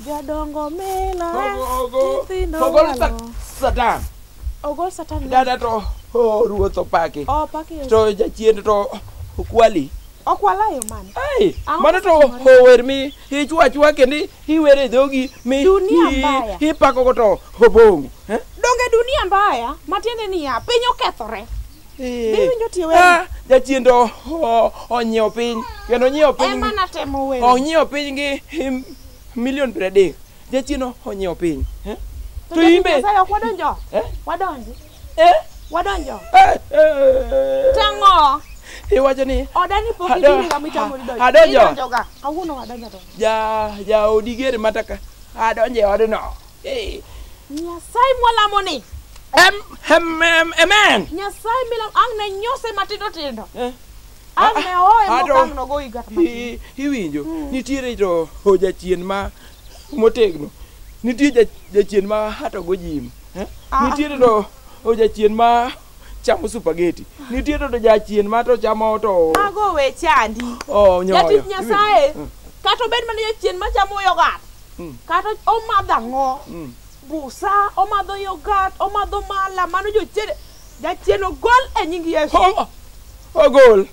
Jodongo milore, Ogo nyithindo ogol walo. Satan. Ogol Satan. Dada to oh, ruoth opaki. Oh, paki Yesu. To jachien to okwali. Okwala yo mane? Ai, Ang'o mano to mosetimore? ower mi ichwa achwa kendo iwer e dhogi mi Dunia mbaya. ipakogo to obong'o. Eh? Donge dunia mbaya, matiende niya, piny okethore. Eh. Iwinjo tie wer? Ah, jachien to onyiewo piny kendo onyiewo piny Ema natemo wero. onyiewo piny gi milion 30. Jachien onyiewo piny. Eh? To To jatich imbe Nyasaye ok wadonjo. Eh? Wadonji. Eh? Wadonjo. Eh, eh. Tang'o? Iwacho ni Oda ni pok Ado- ibiro ga mitamori donjo. adonjo. Idonjo ga. Kawuono wadonjo donjo. ja jaodi ger mataka adonjo e odno. Eh. Nyasaye mwalamo ni. Em, em, em, amen. Nyasaye milamo ang' ne nyose matindo tindo. Eh? Ang' ne oe Ah, mok ang' nogo higa matin. Iwinjo nitiere to jachien ma motegno nitie jachien ma hato go jim eh? Ah. Nitiere to jachien ma chamo supageti nitiere to jachien ma to chamo to Mago we chandi. oh, nyoyo Jatich Nyasaye Mm. kata obed mana jachien machamo yogat. Kata omadho ang'o? Busa, omadho yogat, omadho mala, mano jochiende. Jachien ogol e nying Yesu. Ogol.